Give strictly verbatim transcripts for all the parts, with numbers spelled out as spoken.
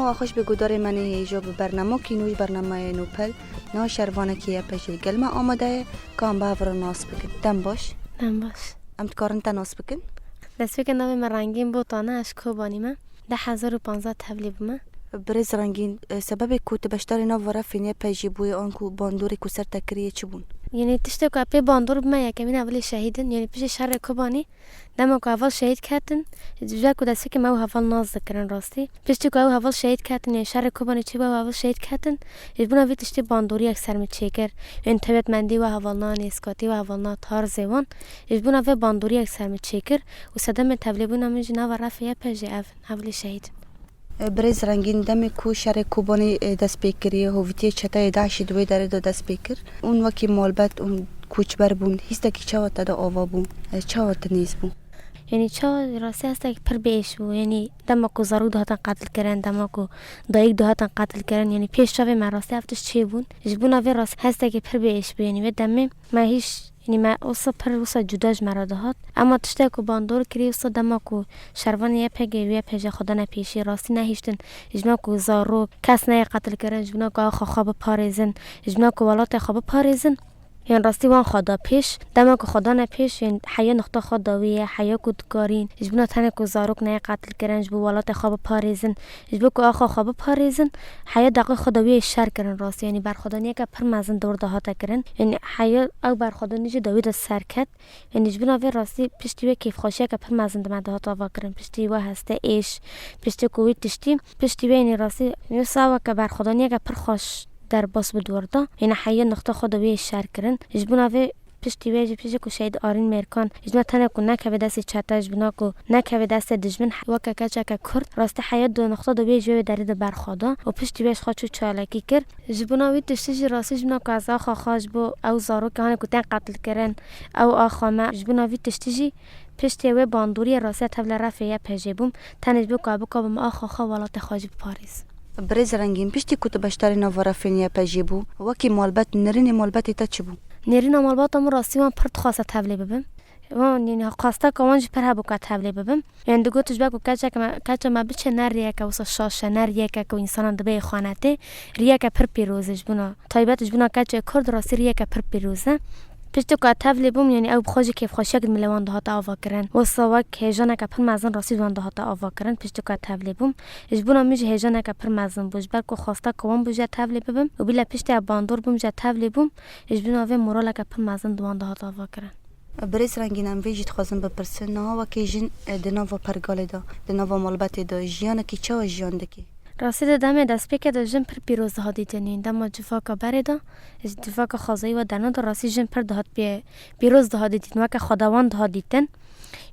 Wa xweş be guhdarê me nê hêja bi bernamokî nû ji bernameya Nûpel. Niha şervanekî Y P J li gel me amade ye, ka em bi hev re nas bikin. Dem baş. Dem baş. Em dikarin te nas bikin? Destpêkê navê me Rengîn Botan e, ez ji Kobanî me. Du hezar û panzdeh tevlî bûme. Birêz Rengîn, e, sebebê ku tu beşdarî nava refên Y P J bûyî, an ku bandorê ku ser te kiriye çi bûn? Yanî tiştê ku pê bandor bûme, yekemîn hevalê şehîd in. Yanî piştî şerê Kobanî, dema ku heval şehîd ketin, ji ber ku destpêkê me ew heval nas dikirin rastî. Piştî ku ew heval şehîd ketin, yanî şerê Kobanî çêbû, ew heval şehîd ketin, ji bona vê tiştî bandoriyek ser min çêkir. Yanî taybetmendî we hevalna, nêzkatî we hevalna, tarzê wan. Ji bona vê bandoriyek ser min çêkir û sedemê tevlêbûna min jî nava refê Y P J ev in, hevalê şehîd. Birêz Rengîn, demê ku şerê Kobanî, e, dest pê kiriye, hovîtiyê çeteyê DAIŞ'ê di wê derê de dest pê kir. Hûn wekî malbet û koçber bûn. Hîstekî çawa te de ava bû? E, çawa te nêz bû? Yanî çawa rastî hestekî pir biêş bû. Yanî dema ku zarok dihatin qetilkirin, dema ku dayik dihatin qetilkirin, yanî pêş çavê me rastî ev tişt çêbûn. Ji bona vê rastî hestekî pir biêş bû. Yanî vê demê me hîç Yanî me wisa pir wisa cuda ji me re dihat. Ema tiştê ku bandor kirî wisa dema ku şervanê Y P G û Y P J xwe dane pêşî, rastî nehiştin ji bona ku zarok, kes neyê qetilkirin, ji bona ku axa xwe biparêzin, ji bona ku welatê xwe biparêzin. Yên rastî wan xwe da pêş. Dema ku xwe dane pêş, yên heya nixta xwe dawî ye, heya ku dikarîn, ji bona tenê ku zarok neyê qetilkirin, ji bo welatê xwe biparêzin, ji bo ku axa xwe biparêzin, heya deqê xwe dawî yê şer kirin rastî. Yanî berxwedaniyeke pir mezin di wir de hate kirin. Yanî heya ew berxwedanî jî dawî de ser ket. Yanî ji bona vê rastî piştî wê kêfxweşiyeke pir mezin di me de hat avakirin. Piştî wê heste êş, piştî ku wî tiştî, piştî wê yanî rastî wisa weke berxwedaniyeke pir xweş derbas bû di wir de. Yanî heya nixta xwe dawî yê şer kirin. Ji bona vê piştî wê jî piştî ku şehîd Arîn Mêrkan ji me tenê ku nekeve destê çete, ji bona ku nekeve destê dijmin, weke keçeke Kurd, rastî heya di nixta dawî yê ji wê derê de berxwe da û piştî wê ji xwe çû çalakî kir. Ji bona wî tiştî jî rastî ji mina ku ez axa xwe ji bo ew zarokê hanê ku tên qetilkirin, ew axa me, ji bona vî tiştî jî piştê wê bandoriyê rastî tevle refê Y P J bûm, tenê ji bo ku bikabim axa xwe, welatê xwe jî biparêzim. Birêz Rengîn, piştî ku tu beşdarî nava refên Y P J bû, wekî malbet, nêrînê malbetê te çi bû? Nêrîna malbata min rastî wan pir dixwaste tevlê bibim. Wan, yanî, xwesteka wan jî pir hebû ka tevlê bibim. Yanî, digot, ji ber ku keçek me, keça me biçe ne riyeke wisa şaş e, ne riyeke ku însanan dibe yê xanetê, riyeke pir pîroz e ji bona, taybet ji bona keçê Kurd rastî riyeke pir pîroz e. Piştî ku tevlê bûm, yanî, ew bi xwe jî kêfxweşiyek di milê wan de hate avakirin. Wisa wek hêjaneke pir mezin rastî di wan de hate avakirin, piştî ku tevlê bûm. Ji bona min jî hêjaneke pir mezin bû, ji ber ku xwesteka wan bû jê tevlê bibim û bîle piştî ev bandor bûm jê tevlê bûm, ji bona vê moraleke pir mezin di wan de hate avakirin. Birêz Rengîn, em vê jî dixwazin bipirsin, niha wekî jin, e, di nava pergalê de, di nava malbetê de jiyanekî çawa jiyan dikî? Rastî de demê destpêkê de jin pir pîroz dihat dîtin, yanî dema civaka berê de, civaka xwezayî we derna de rastî jin pir dihat pê, pîroz dihat dîtin, weke xwedewan dihat dîtin.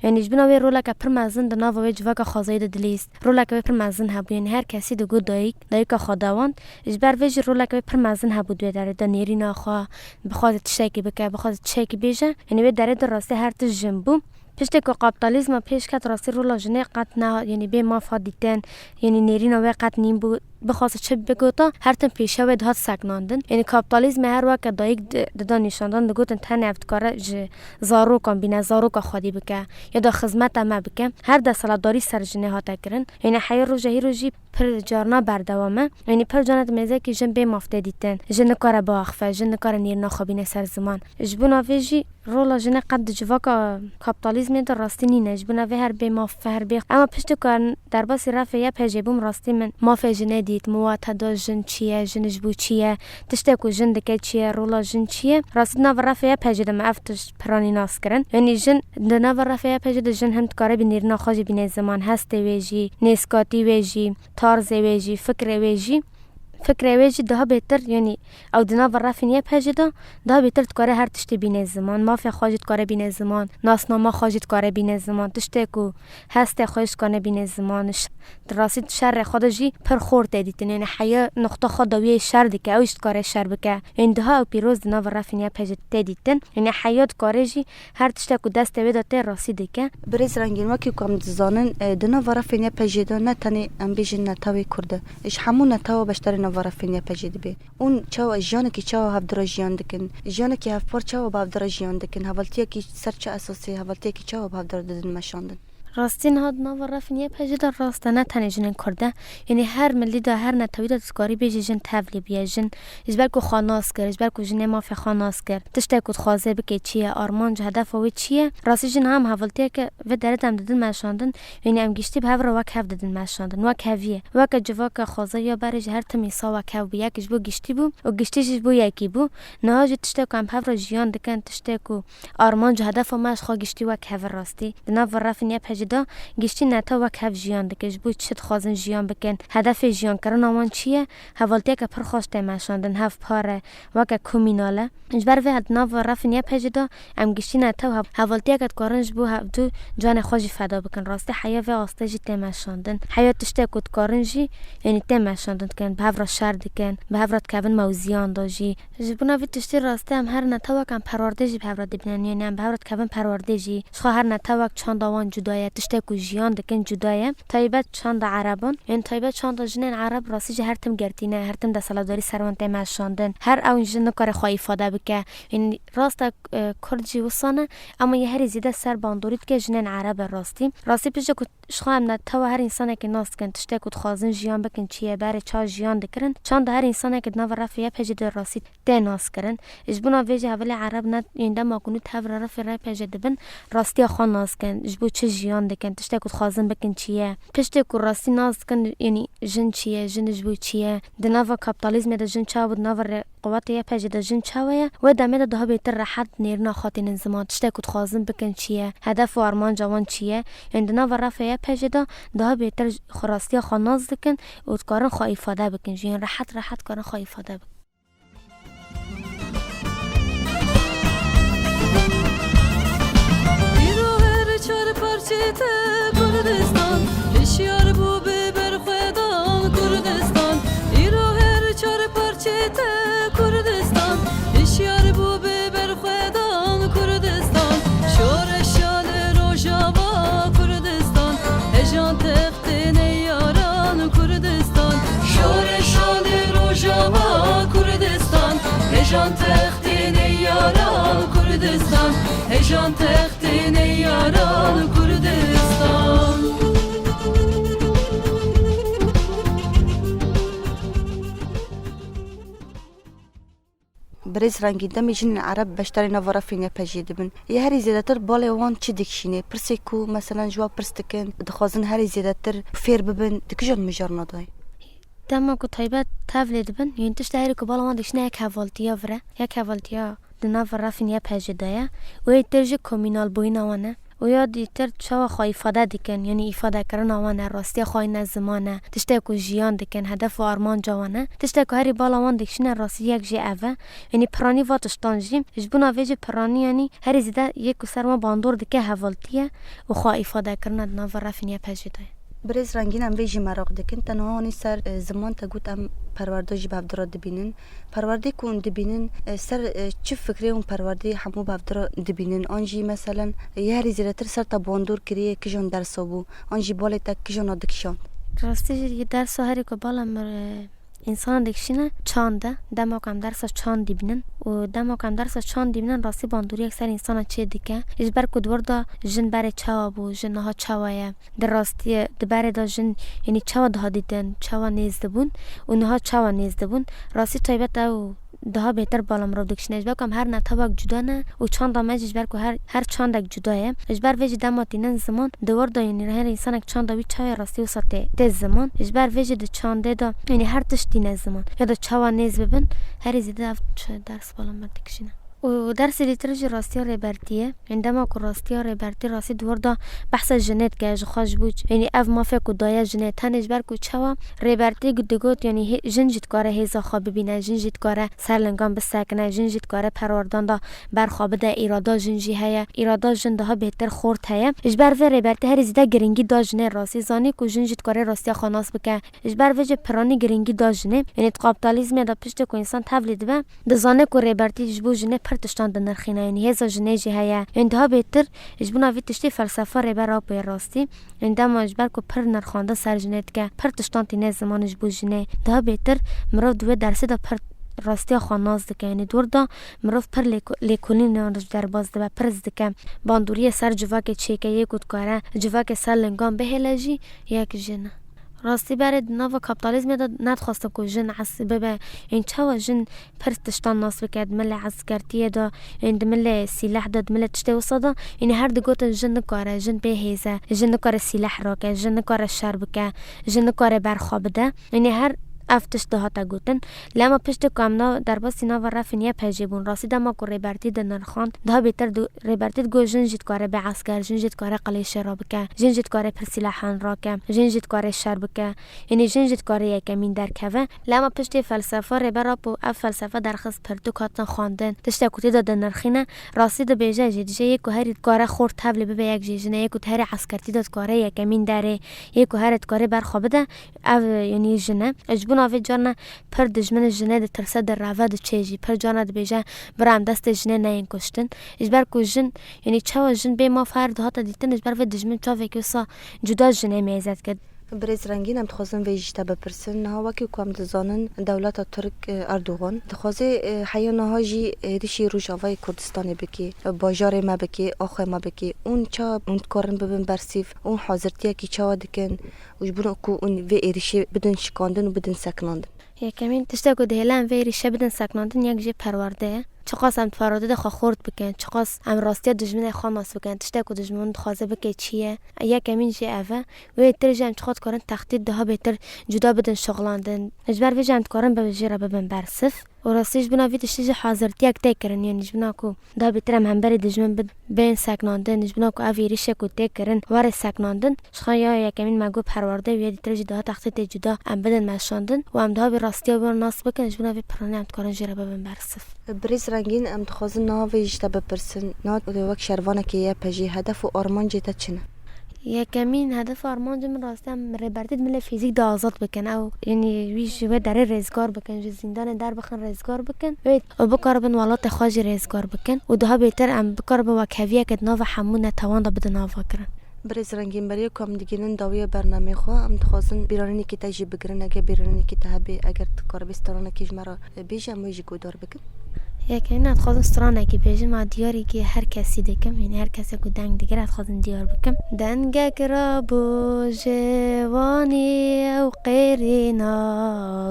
Yanî ji bona wê roleke pir mezin di nava wê civaka xwezayî de dilîst. Roleke wê pir mezin hebû, yanî her kesî digot dayik, dayika xwedewan. Ji ber vê jî roleke wê pir mezin hebû di wê derê de, nêrîna xwe, bixwaze tiştekî bike, bixwaze tiştekî bêje. Yanî wê derê de rastî her tişt jin bû. Piştê ku kaptalîzma pêş ket, rastî rola jinê qet neha, yanî bê maf hat dîtin, yanî nêrîna wê qet nîn bû, bixwaze çi bigota, her tim pêşiya wê dihat seknandin. Yanî kaptalîzmê her weke dayik di-, dida nîşandan, digotin tenê ev dikare ji zarokan bîne, zaroka xwedî bike, ya da xizmeta me bike. Her desthilatdarî ser jinê hate kirin. Yanî heya roja hîro jî pir carna berdewam e. Yanî pir carna di mêzekî jin bê maf tê dîtin. Jin nikare biaxife, jin nikare nêrîna xwe bîne ser ziman. Ji bona vê jî rola jinê qet di civaka kaptalîzmê de rastî nîne. Ji bona vê her bê maf, her bê. Ema piştî ku derbasî refê Y P J bûm, rastî min mafê jinê dît. Min wate da jin çi ye, jin ji bo çi ye, tiştê ku jin dike çi ye, rola jin çi ye. Rastî di nava refê Y P J de me ev tişt piranî nas kirin. Yanî jin di nava refê Y P J de jin hem dikare bi nêrîna xwe jî bîne ziman, hestê wê jî, nêzkatî wê jî, tarzê wê jî, fikrê wê jî. Fikrê wê jî daha bêtir, yanî ew di nava refên Y P J de daha bêtir dikare her tiştê bîne ziman, mafê xwe jî dikare bîne ziman, nasnama xwe jî dikare bîne ziman, tiştê ku hestê xwe jî dikare bîne ziman, ş-, di rastî di şerê xwe de jî pir xort tê dîtin, yanî heya nuqta xwe dawiyê şer dike, ew jî dikare şer bike. Yanî daha ew pîroz di nava refên Y P J tê dîtin, yanî heya dikare jî her tiştek ku destê wê de tê rastî dike. Birêz Rengîn, wekî ku em dizanin, e, di nava refên Y P J de ne tenê em bêjin netewê Kurd e. Ji hemû netewa beşdarê nava refên Y P J dibê. Hûn çawa, jiyanekî çawa hevdira jiyan dikin? Jiyanekî hevpar çawa bi hevdira jiyan dikin? Hevaltiyekî ser çi esasê, hevaltiyekî çawa bi hevdira didin meşandin? Rastî niha di nava refên Y P G de rast e, ne tenê jinên Kurd e. Yanî her milî de, her netewî de tu dikarî bêjî jin tevlî bûye, jin ji ber ku xwe nas kir, ji ber ku jinê mafê xwe nas kir, tiştek ku dixwaze bike çi ye, armanc, hedefa wê çi ye. Rastî jin hem hevaltiyeke vê derê de em didin meşandin, yanî em giştî bi hev re wek hev didin meşandin, wek heviyê. Weke civaka xwezayî ya berê jî her tim îsa wek hev bû, yek ji bo giştî bû û giştî jî ji bo yekî bû. Niha jî tiştek ku em bi hev re jiyan dikin, tiştek ku armanc û hedefa me ji xwe giştî wek hev e rastî. Di nav refên Y P G de giştî netew wek hev jiyan dikin. Ji bo çi dixwazin jiyan bikin? Hedefê jiyankirina wan çi ye? Hevaltiyeke pir xweş tê meşandin, hevpar e, weke komînal e. Ji ber vê di nav refên Y P G de em giştî netew hev-, hevaltiyeke dikarin ji bo hevdu canê xwe jî feda bikin. Rastî heya vê astê jî tê meşandin. Heya tiştek ku dikarin jî, yanî tê meşandin dikin, bi hev re şer dikin, bi hev re dikevin mewziyan de jî. Ji bona vî tiştî rastî em her netewek em perwerdê jî bi hev re dibînin, yanî em bi hev re dikevin perwerdê jî. Ji xwe her netewek çanda wan cuda ye, tiştek ku jiyan dikin cuda ye. Taybet çanda Ereban, yanî taybet çanda jinên Ereb rastî jî her tim girtî ne, her tim desthilatdarî ser wan tê meşandin. Her ew jin nikare xwe îfade bike. Yanî rast e, e, Kurd jî wisa ne, ema yê herî zêde ser bandorî dike jinên Ereb e rastî. Rastî piştî ku ji xwe em netewa her însanekî nas dikin, tiştek ku dixwazin jiyan bikin çi ye, berê çawa jiyan dikirin, çanda her însanekî di nava refê Y P G de rastî tê nas kirin. Ji bona vê jî hevalê Ereb ne, yên dema ku nû tev re refê Y P G dibin, rastiya xwe nas dikin, ji bo çi jiyan dikin, tiştek ku dixwazin bikin çi ye. Piştê ku rastî nas dikin, yanî jin çi ye, jin ji bo çi ye, di nava kapitalizmê de jin çawa bû, di nava re-, qewatê Y P G de jin çawa ye, wê demê de daha bêtir rehet nêrîna xwe tînin ziman, tiştek ku dixwazin bikin çi ye, hedef û armanca wan çi ye. Yanî di nava refê Y P G de daha bêtir xwe rastiya xwe nas dikin û dikarin xwe îfade bikin jî, yanî rehet rehet dikarin xwe îfade bikin. Îro her çar parçê te Kurdistan, hişyar bû bi berxwedan Kurdistan. Îro her çar parçê te Kurdistan, hişyar bû bi berxwedan Kurdistan. Şoreşa li Rojava Kurdistan, hejan text Tê neyaran Kurdistan, şoreşa li Rojava Kurdistan, hejan textê neyaran Kurdistan, hejan textê neyaran Kurdistan. Birêz Rengîn, demê jinên Ereb beşdarî nava refên Y P G dibin. Yê herî zêdetir balê wan çi dikişîne? Pirsê ku, meselen, ji wan pirs dikin, dixwazin herî zêdetir fêr bibin, di kijan mijarna de ye? Dema ku taybet tevlê dibin, yên tişta herî ku bala wan dikişîne yek hevaltiya vir e, yek hevaltiya di nav refên Y P G de ye û yê tir jî komînalbûyîna wan e. Û ya dîtir çawa xwe îfade dikin, yanî îfadekirina wan e, rastiya xwe ne ziman e, tiştek ku jiyan dikin, hedef û armanca wan e. Tiştek ku herî bala wan dikişîne rastî yek jî ev e. Yanî piranî va tiştan jî, ji bona vê jî piranî yanî herî zêde yê ku ser wan bandor dike hevaltî ye û xwe îfadekirina di nava refên Y P G de ye. Birêz Rengîn, em vê jî meraq dikin. Te niha anî ser, e, ziman, te got em perwerde jî bi hev re dibînin. Perwerdê ku hûn dibînin, e, ser, e, çi fikrê hûn perwerdê hemû bi hev re dibînin? An jî, meselen, yê herî zêdetir ser te bandor kiriye kijan dersa bû? An jî balê te kijana dikişand? Rastî jî yê dersa herî ku bala min, e, însana dikişîne çand e. Dema ku em dersa çand dibînin û dema ku em dersa çand dibînin, rastî bandoriyek ser însana çê dike. Ji ber ku di wir de jin berê çawa bû, jin niha çawa ye? Di rastiyê, di berê de jin, yanî çawa diha dîtin, çawa nêz dibûn û niha çawa nêz dibûn. Rastî taybet ew daha bêtir bala mirov dikişîne. Ji ber ku em her netewek cuda ne û çanda me jî ji ber ku her, her çandek cuda ye. Ji ber vê jî dema tînin ziman, di wir de, yanî her însanek çanda wî çawa ye, rastî wisa tê, tê ziman. Ji ber vê jî di çandê de, yanî her tişt tîne ziman. Ya da çawa nêz bibin, herî zêde ev ç-, ders bala mir dikişîne. Û dersê dîtir jî rastiya rêbertî ye. Yanî dema ku rastiya rêbertî rastî di wir de behsa jinê dike, ji xwe ji bo ç-, yanî ev mafê ku daye jinê, tenê ji ber ku çawa rêbertî digot, yanî hê-, jin jî dikare hêza xwe bibîne, jin jî dikare ser lingan bisekine, jin jî dikare perwerdan de ber xwe bide, îrada jin jî heye, îrada jin daha bêhtir xort heye. Ji ber vê rêbertî herî zêde girîngî da jinê rastî, zanî ku jin jî dikare rastiya xwe nas bike. Ji ber vê jî piranî girîngî da jinê. Yanî di kapîtalîzmê de piştê ku însan tevlî dibe, dizane ku rêbertî ji bo jinê pir tiştan dinirxîne, yanî hêza jinê jî heye. Yanî daha bêhtir ji bona vî tiştî felsefa Rêber Apo ye rastî. Yanî dema ji ber ku pir nirxandin ser jinê dike, pir tiştan tîne zimanê ji bo jinê. Daha bêhtir mirov di wê dersê de pir rastiya xwe nas dike. Yanî dor da mirov pir lêko-, lêkolînan ji derbas dibe, pirs dike. Bandoriyê ser civakê çêke, yê ku dikare civakê ser lingan bihêle jî yek jin e. Rastî berê di nava kapitalizmê de nedixwestin ku jin es-, bibe. Ên çawa jin pir tiştan nas bike, di milê eskertiyê de, ên di milê sîleh de, di milê tiştê wisa de, ên her digotin jin nikare, jin bê hêz e, jin nikare sîleh rake, jin nikare şer bike, jin nikare ber xwe bide. Ên her ev tişt dihate gotin. Lê ema piştî ku em nav-, derbasî nava refên Y P G bûn, rastî dema ku Rêbertî dinirxand, daha bêtir du-, Rêbertî digot, jin jî dikare be esker, jin jî dikare qilêşê rabike, jin jî dikare pir sîlehan rake, jin jî dikare şer bike. Yanî jin jî dikare yekemîn derkeve. Lê ema piştî felsefa Rêber Apo, ev felsefe derxist pirtûk hatin xwendin, tiştek ku tê de dinirxîne, rastî dibêje jî, dibêje yê ku herî dikare xort tevlî bibe yek jê jin e, yê ku herî eskertî de dikare yekemîn derê, yê ku herî dikare ber xwe bide, ev, yanî jin e. Ji bona vê carna pir dijmin jinê ditirse, direve, diçê jî. Pir carna dibêje, bira em destê jinê neyên kuştin. Ji ber ku jin, yanî çawa jin bê maf her dihate dîtin, ji ber vê dijmin çavekî wisa cuda jinê mêze dike. Birêz Rengîn, em dixwazin vê jî ji te bipirsin. Niha wekî ku em dizanin, dewleta Tirk, e, Erdogan, dixwaze, e, heya niha jî êrişî Rojavayê Kurdistanê bike, e, bajarê me bike, axê me bike. Hûn ça, hûn dikarin bibin bersîv, hûn hazirtiyekî çawa dikin û ji bo ku hûn vê êrişê bidin şikandin û bidin sekinandin? Yekemîn tiştek ku dihêle em vê êrişê bidin sekinandin, yek jê perwerde ye. Çiqas em di perwerde de xwe xort bikin, çiqas em rastiya dijminê xwe nas bikin, tiştek ku dijmin dixwaze bike çi ye, yekemîn jê ev e. Wê tir jî em çiqas dikarin textît daha bêtir cuda bidin şixulandin. Ji ber vê jî em dikarin bi jê re bibin bersiv. Û rastî ji bona vî tiştî jî hazirtiyek tê kirin, yanî ji bona ku daha bêtir em hemberî dijmin bi-, bên sekinandin, ji bona ku ev êrişê ku tê kirin were sekinandin. Ji xwe ya yekemîn me got perwerde û yê dîtir jî daha textîtê cuda em bidin meşandin û em daha vî rastiya wê nas bikin, ji bona vê piranî em dikarin jê re bibin bersiv. Birêz Rengîn, em dixwazin niha vê jî ji te bipirsin. Niha wek şervanekê Y P G hedef û armancê te çi ne? Yekemîn hedef û armancê min rastî em Rêbertî di milê fîzîk de azad bikin. Ew, yanî wî ji wê derê rêzgar bikin, ji zîndanê derbixin rêzgar bikin. Wê û bikaribin welatê xwe jî rêzgar bikin û daha bêtir em bikaribin wekheviyeke di nava hemû netewan de bidin avakirin. Birêz Rengîn, beriya ku em digihînin dawiya bernameyê xwe, em dixwazin bîranînekî te jî bigirin. Eger bîranînekî te hebe, eger tu karibî stranekê ji me re bêjî, em wê jî guhdar bikin. Yekemîn ez dixwazim stranekî bêjim, a diyarî ki her kesî dikim, yanî her kesê ku deng digire ez dixwazim diyar bikim. Dengek rabû ji wanî ew qêrîn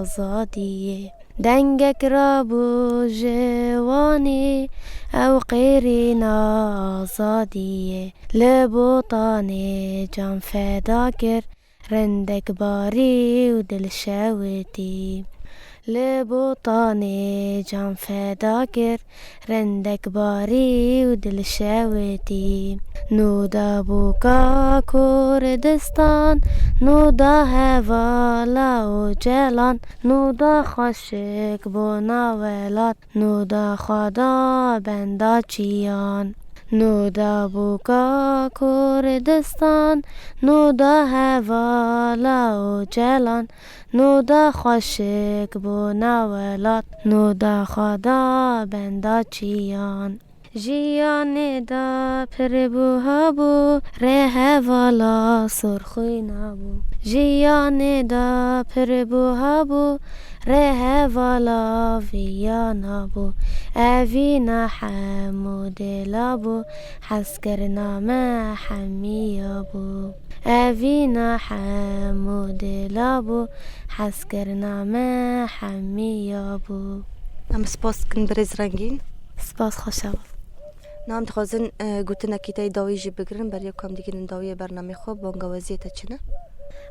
azadiyê. Dengek rabû ji wanî ew qêrîn azadiyê. Li Botanê can feda kir, rindek barî û dil şewitî. Li Botanê can feda kir, rindek barî û dil şewitî. Nûda bûka Kurdistan, nûda hevala Ocalan, nûda xweşik bona welat, nûda xwe da benda çiyan. Nûda bûka Kurdistan, nûda hevala Ocalan, nûda xweşik bona welat, nûda xwe da benda çiyan. Jiyanê da pir bû hebû, rê hevala Surxwîna bû. Jiyanê da pir bû hebû, rê hevala Viyana bû. Evîna hemû dêla bû, hezkirina me hemiya bû. Evîna hemû dêla bû, hezkirina me hemiya bû. Em spas dikin birêz Rengîn. Spas, xweşa bû. Niha em dixwazin, e, gotinekî te yê dawî jî bigirin, beriya ku em digihînin dawiyê bernameyê xwe, bangaweziyê te çi ne?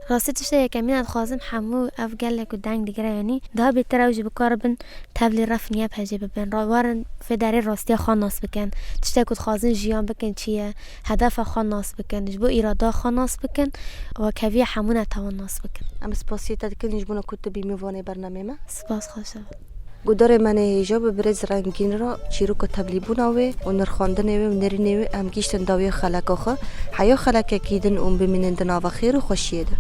Rastî tiştê yekemîn ez dixwazim hemû ev gelek ku deng digire, yanî daha bêtir ew jî bikaribin tevlî refên Y P G bibin. Ra-, werin vê derê rastiya xwe nas bikin. Tiştek ku dixwazin jiyan bikin çi ye, hedefa xwe nas bikin, ji bo îrada xwe nas bikin, wekheviya hemû netewan nas bikin. Em spasiyê te dikin ji bona ku tu bî mêvanê bernameyê me. Spas, xweşa. Guhdarê me nehêja, bi birêz Rengîn re çîroka tevlîbûna wê û nirxandinê wê û nerînê wê em gihîştin dawiya xeleka xwe. Heya xelekekî din û bimînin di nava xêr û xweşiyê de.